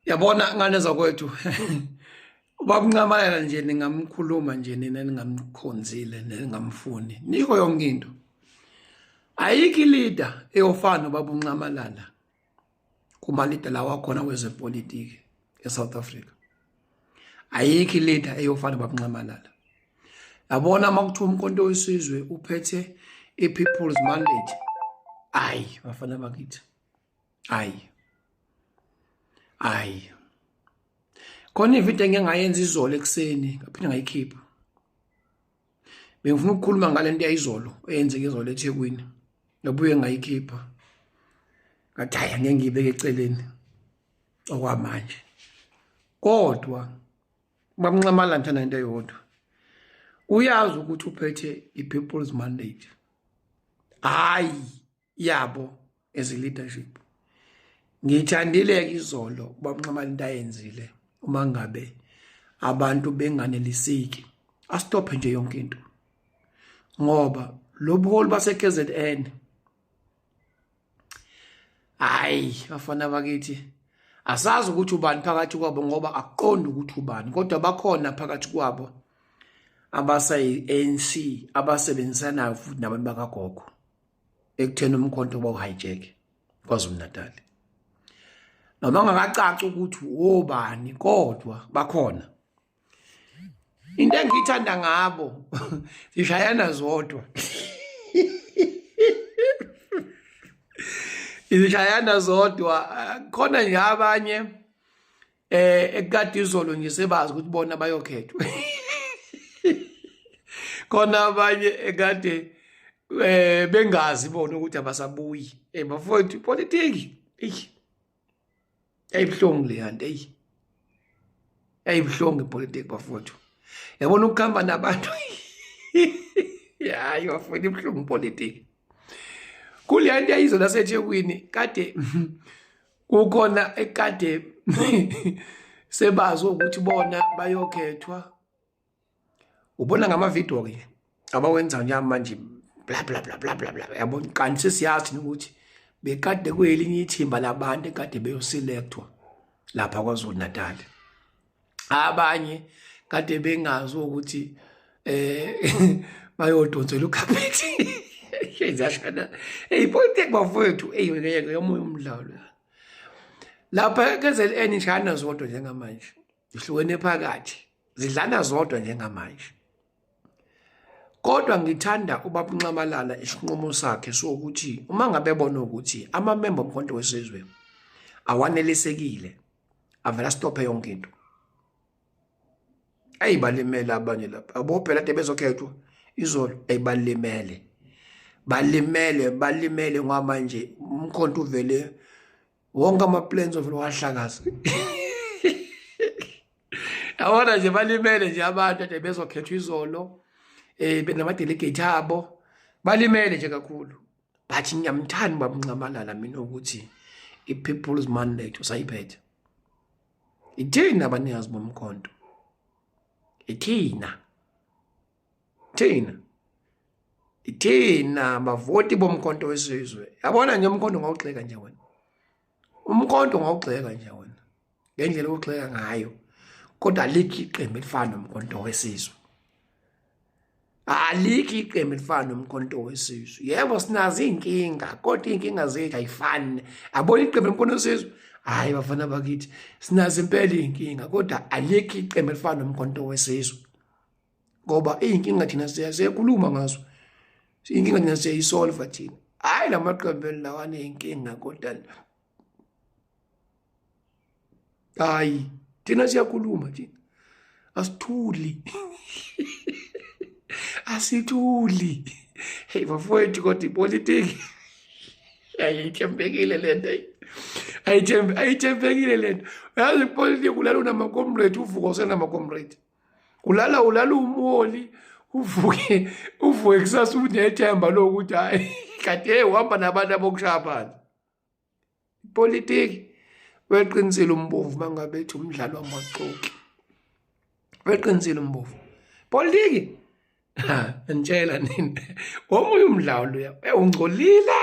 Yabona ngane zakwethu ubaba uNxamalala nje ningamkhuluma nje nina ningamkhonzile ningamfuni nisho yonke into. Ayikho ilida eyofana nobaba uNxamalala kumalida lawa akhona kwezepolitiki eSouth Africa. Ayikho ilida eyofana nobaba uNxamalala. Yabona uma kuthiwa uMkhonto weSizwe uphethe i-People's Mandate, ayi bafana bakithi. Ayi. Ayi. Khona ivideo engike ngayenza izolo ekuseni ngaphinde ngayikhipha. Bengifuna ukukhuluma ngale nto yayizolo eyenzeke izolo eThekwini. Ngabuye ngayikhipha. Ngathi hayi angeke ngiyibeke eceleni okwamanje. Kodwa bamnxamala ngithanda into eyodwa. Uyazi ukuthi uphethe i-People's Mandate. Hayi yabo as a leadership. Ngithandile-ke izolo ubaba into ayenzile uma ngabe abantu benganeliseki asitophe nje yonke into ngoba lo buholi base-KZN hayi bafana bakithi asazi ukuthi ubani phakathi kwabo ngoba akuqondi ukuthi ubani kodwa bakhona phakathi kwabo abasayi-ANC abasebenzisanayo futhi nabantu bakagogo ekutheni umkhonto bawuhijack KwaZulu Natal. Noma ngakacaci ukuthi wobani kodwa bakhona. Into engiyithanda ngabo zishayana zodwa. Izishayana zodwa khona nje abanye eh ekade izolo nje sebazi ukuthi bona bayokhethwa khona abanye ekade eh bengazi bona ukuthi abasabuyi eh bafowethu politiki eyi ayibuhlungu le yanto eyi ayibuhlungu ipolitiki bafowethu yabona ukuhamba nabantu hayi bafowethu ibuhlungu ipolitiki kule nto yayizolo yaseThekwini kade kukhona ekade sebazi ukuthi bona bayokhethwa ubona ngamavidiyo ke abawenza nje manje bla bla bla bla bla bla yabo kanti sesiyazi ukuthi bekade kuyelinye ithimba labantu ekade beyoselectwa lapha KwaZulu Natal abanye kade bengazi ukuthi eh bayodonsela ukhaphethi ziyashana hey politics bafowethu hey ngeke yomunye umdlalo lapha KZN ishana zodwa njengamanje zihlukene phakathi zidlana zodwa njengamanje kodwa ngithanda ubaba uNxamalala isinqumo sakhe sokuthi uma ngabe ebona ukuthi amamemba omkhonto wesizwe awanelisekile avela stophe yonke into ayi balimele abanye lapha abo phela kade bezokhethwa izolo ayi balimele balimele balimele ngoba manje umkhonto uvele wonke ama-plans ovele wahlakaza yabona nje balimele nje abantu ade bezokhethwa izolo um benama-delegate abo balimele nje kakhulu but ngiyamthanda ubaba uNxamalala mina ukuthi i-people's mandate usayiphethe ithina abanikazi bomkhonto ithina thina ithina bavoti bomkhonto wesizwe yabona nje umkhonto ngawugxeka nje wena umkhonto ngawugxeka nje wena ngendlela ogxeka ngayo kodwa alikho iqembu elifana nomkhonto wesizwe alikho iqembu elifana nomkhonto wesizwe yebo sinazo iy'nkinga kodwa iy'nkinga zethu ayifani abona iqembu lomkhonto wesizwe hhayi bafana bakithi sinazo impela iy'nkinga kodwa alikho iqembu elifana nomkhonto wesizwe ngoba iy'nkinga thina siyakhuluma ngazo iy'nkinga thina siyayisolva thina hhayi la maqembu lawa aney'nkinga kodwa hayi thina siyakhuluma thina asithuli asithuli hey bafowethu kodwa ipolitiki ayithembekile le nto ayithembekile le nto uyazi ipolitiki ulala unamakomrade uvuka usenamakomrade ulala ulala umholi uvuke uvuke kusasa unethemba lokuthi hayi kade uhamba nabantu abokushaya phansi Ipolitiki weqinisile umbovu mangabe ethi umdlalo wamaxoki. Weqinisile umbovu. Politiki ha ngitshela nini. Omunye umdlalo uya ungcolile.